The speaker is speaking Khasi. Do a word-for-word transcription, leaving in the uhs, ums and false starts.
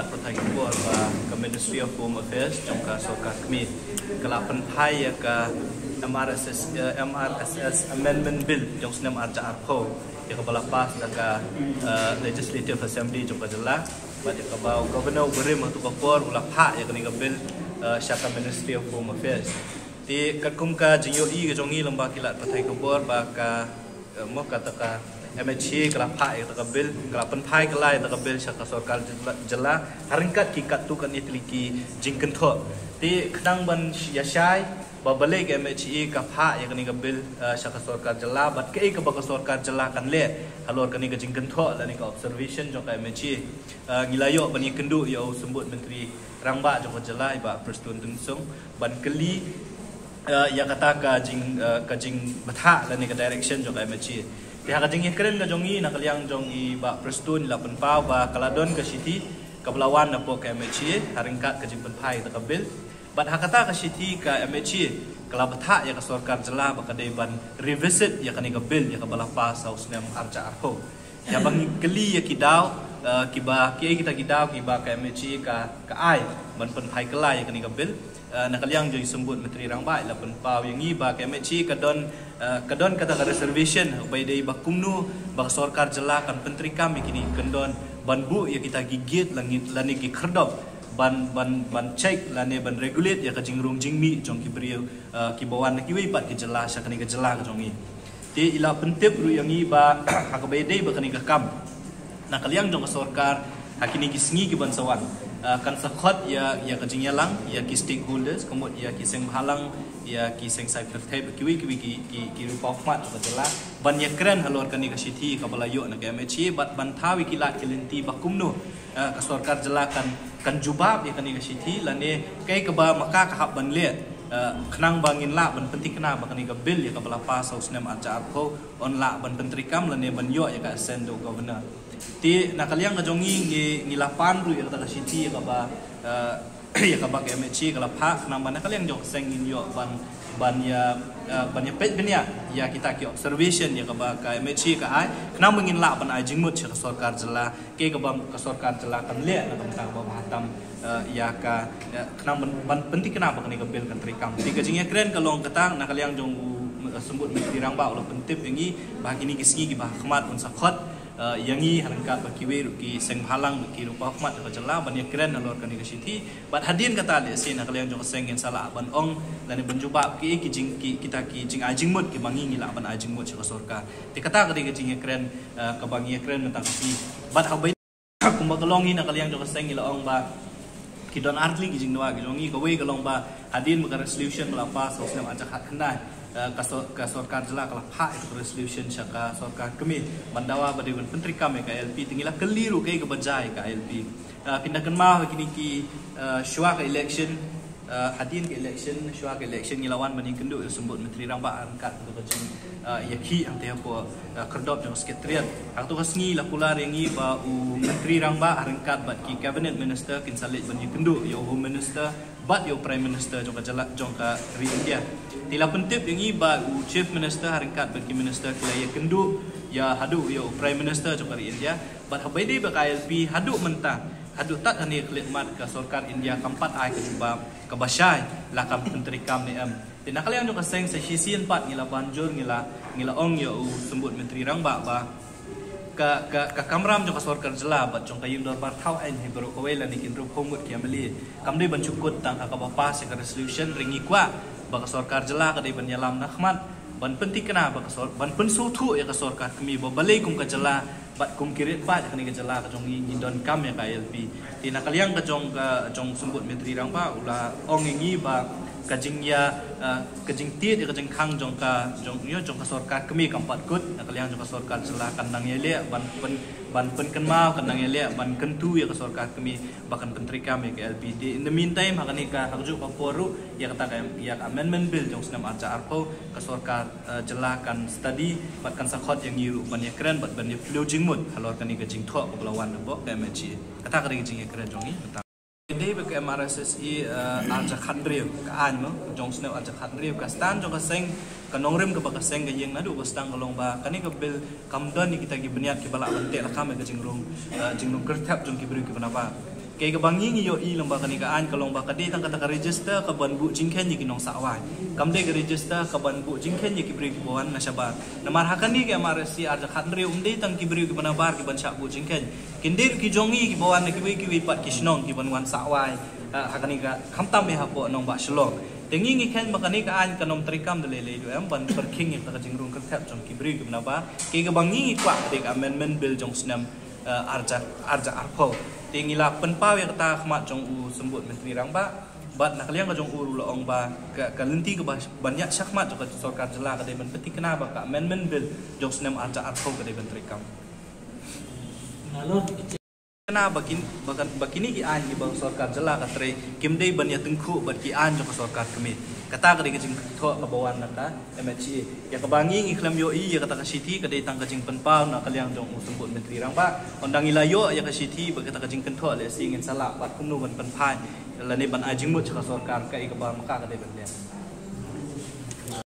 Pyrthei khubor ba ka Ministry of Home Affairs jong ka sorkar kmie ka la pynphai ïa ka M R S S, eh, M R S S Amendment Bill jong snem arja arphew ïa ka ba la pass da ka, eh, Legislative Assembly jong ka jylla. Bad ïa ka ba u Governor u barim ha tu ka por u la phah ïa kane ka bill, eh, sha ka Ministry of Home Affairs. Te katkum ka jingïohi ka jong ngi lyngba ki lad pyrthei khubor ba ka, eh, mo kata ka M H A ka la phah ïa kata ka bill, ka la pynphai ka la ïa kata ka bill sha ka sorkar jylla, jylla ha ryngkat ki katto katne tylli ki jingkynthoh. Te khnang ban ïa shai ba balei ka M H A ka phah ïa kane ka bill, eh, sha ka sorkar jylla bad kaei kaba ka sorkar jylla kan leh halor kane ka jingkynthoh lane ka observation jong ka M H A. Eh, ngi la ïoh ban ïakynduh ïa u Symbud Myntri Rangbah jong ka jylla i Bah Prestone Tynsong ban kylli, eh, ïa kata ka jing, eh, ka jingbthah lane ka direction jong ka M H A. Te ha ka jingïakren ka jong ngi na ka liang jong i Bah Prestone i la pynpaw ba ka la don ka shithi kaba la wan napoh ka M H A ha ryngkat ka jingpynphai kata ka bill. Bad ha kata ka shithi ka M H A ka la bthah ïa ka sorkar jylla ba ka dei ban revisit ïa kane ka bill ïa kaba la pass ha u snem arja arphew. Ïa ba ngi kylli ïa ki daw, eh, kiba, kiei kita ki daw kiba ka M H A ka, ka ai ban pynphai kylla ïa kane ka bill. Eh, na ka liang jong i Symbud Myntri Rangbah i la pynpaw ïa ngi ba ka M H A ka don, eh, ka don kata ka reservation ba ïadei ba kumno ba ka sorkar jylla kan pyntreikam ïa kine ki kyndon ban buh ïa kita ki gate lane, lane ki khyrdop ban, ban, ban check lane ban regulate ïa ka jingrung jingmih jong ki briew, eh, kiba wan na kiwei pat ki jylla sha kane ka jylla ka jong ngi. Te i la pyntip ruh ïa ngi ba ha kaba ïadei ba kane ka kam na ka liang jong ka sorkar ha kine ki sngi ki ban sa wan, eh, kan sa khot ïa, ïa ka jingïalang ïa ki stakeholders, ka mut ïa ki seng bhalang, ïa ki seng sai pyrthei bad kiwei kiwei ki, ki, ki rupa khmat ka jylla ban ïakren halor kane ka shithi kaba la ïoh na ka M H A bad ban thaw ïa ki lad ki lynti ba kumno, eh, ka sorkar jylla kan, kan jubab ïa kane ka shithi lane kaei kaba ma ka ka hap ban leh, eh, khnang ba ngin lah ban pynthikna ba kane ka bill ïa kaba la pass ha u snem arja arphew un lah ban pyntreikam lane ban ïoh ïa ka assent u Governor. Te na ka liang ka jong ngi ngi, ngi la pan ruh ïa kata ka shithi ïa kaba, eh, ïa kaba ka M H A ka la phah khnang ba na ka liang jong ka seng ngin ïoh ban, ban ïa, eh, ban ïa peit bniah ïa kita ki observation ïa kaba ka M H A ka ai khnang ba ngin lah ban ai jingmut sha ka sorkar jylla kaei kaba ka sorkar jylla kan leh na ka bynta kaba bha tam, eh, ïa ka, eh, khnang ban, ban pynthikna ba kane ka bill kan treikam. Te ka jingïakren ka long kata na ka liang jong u, eh, Symbud Myntri Rangbah u la pyntip ïa ngi ba ha kine ki sngi kiba ha khmat un sa khot, eh, ïa ngi ha ryngkat bad kiwei ruh ki seng bhalang bad ki rupa khmat ka jylla ban ïakren halor kane ka shithi. Bad hadien kata lehse na ka liang jong ka seng ngin sa lah ban ong lane ban jubab kiei ki jing, ki, kita ki jingai jingmut kiba ngi ngi lah ban ai jingmut sha ka sorkar. Te kata ka dei ka jingïakren, eh, kaba ngi ïakren mynta ka sngi. Bad haba kumba ka long hi na ka liang jong ka seng ngi la ong ba ki don artylli ki jingdawa ki jong ngi, kawei ka long ba hadien ba ka resolution ba la pass ha u snem arja khatkhyndai, eh, ka sor-, ka sorkar jylla ka la phah ïa ka resolution sha ka sorkar kmie ban dawa ba dei ban pyntreikam ïa ka I L P. Te ngi la kylli ruh kaei kaba jia ïa ka I L P. Eh, phin da kynmaw ha kine ki, eh, shuwa ka election, eh, hadien ka election, shuwa ka election ngi la wan ban ïakynduh ïa u Symbud Myntri Rangbah ryngkat bad ka jing, eh, ïakhih hangtei hapoh, eh, khyrdop jong ka Secretariat. Ha kato ka sngi la kular ïa ngi ba u Myntri Rangbah ha ryngkat bad ki Cabinet Minister kin sa leit ban ïakynduh ïa u Home Minister bad ïa u Prime Minister jong ka jylla jong ka ri India. Te la pyntip ïa ngi ba u Chief Minister ha ryngkat bad ki Minister ki la ïakynduh ïa haduh ïa u Prime Minister jong ka ri India. Bad haba ïadei bad ka I L P haduh mynta, haduh tad hane ka khyllipmat ka sorkar India kam pat ai ka jubab kaba shai la kan pyntreikam ne em. Te na ka liang jong ka seng sa shisien pat ngi la ban jur ngi la, ngi la ong ïa u Symbud Myntri Rangbah ba ka, ka, ka kamram jong ka sorkar jylla bad jong ka ïing dorbar thaw aiñ hi baroh kawei lane ki hynriewphew ngut ki M L A kam dei ban shu kut tang ha kaba pass ïa ka resolution. Hynrei ngi kwah ba ka sorkar jylla ka dei ban ïalam na khmat ban pynthikna ba ka sor-, ban pynsngewthuh ïa ka sorkar kmie ba balei kum ka jylla bad kum ki rit paid ha kane ka jylla ka jong ngi ngi donkam ïa ka I L P. Te na ka liang ka jong ka jong Symbud Myntri Rangbah u la ong ïa ngi ba ka jingïa, eh, ka jingtied ïa ka jingkhang jong ka jong ïa jong ka sorkar kmie kam pat kut. Na ka liang jong ka sorkar jylla kan nang ïaleh ban pyn, ban pynkynmaw, kan nang ïaleh ban kyntu ïa ka sorkar kmie ba kan pyntreikam ïa ka I L P. Te in the meantime ha kane ka, ha kajuh ka por ruh ïa kata ka, ïa ka amendment bill jong snem arja arphew ka sorkar, eh, jylla kan study bad kan sa khot ïa ngi ruh ban ïakren bad ban ïa pynlong jingmut halor kane ka jingthoh kaba la wan na bok ka M H A. Kata ka dei ka jingïakren jong ngi mynta. Dei ba ka M R S S E, eh, arja khathynriew ka aiñ mo, jong snem arja khathynriew ka stand jong ka seng, ka nongrim kaba ka seng ka ïeng naduh ba sdang ka long ba kane ka bill kam don ïa kita ki bniat kiba lah ban teh lakam ïa ka jingrung, eh, jingrung kyrthep jong ki briew kiba na ba. Kaei kaba ngi ngi ïohi lyngba kane ka aiñ ka long ba ka dei tang kata ka register kaban buh jingkheiñ ïa ki nongsah wai. Kam dei ka register kaban buh jingkheiñ ïa ki briew kiba wan na shabar. Namar ha kane ka M R S C ar hajar khathynriew ym dei tang ki briew kiba nabar kiban shah buh jingkheiñ. Kin dei ruh ki jong ngi kiba wan na kiwei kiwei pat ki shnong kiban wan sah wai. Ha kane ka khamtam ïa hapoh nongbah Shillong. Te ngi ngi kheiñ ba kane ka aiñ kan ym treikam da lei lei ruh em ban pyrkhing ïa kata ka jingrung kyrthep jong ki briew kiba nabar. Kaei kaba ngi ngi kwah ka dei ka amendment bill jong u snem ar hajar arphew. Te ngi la pynpaw ïa kata ha khmat jong u Symbud Myntri Rangbah. Bad na ka liang ka jong u ruh la ong ba ka lynti kaba ban ïaid shakhmat jong ka sorkar jylla ka dei ban pynthikna ba ka amendment bill jong u snem ar hajar arphew ka dei ban treikam. Kane ba kine ki aiñ kiba ka sorkar jylla ka trei kim dei ban ïatyngkhuh bad ki aiñ jong ka sorkar kmie. Kata ka dei ka jingkynthoh kaba wan na ka M H A. Ïa kaba ngi ngi khlem ïohi ïa kata ka shithi ka dei tang ka jingpynpaw na ka liang jong u Symbud Myntri Rangbah. Ynda ngi la ïoh ïa ka shithi bad kata ka jingkynthoh leh shi ngin sa lah pat kumno ban pynphai lane ban ai jingmut sha ka sorkar kaei kaba ma ka ka dei ban leh.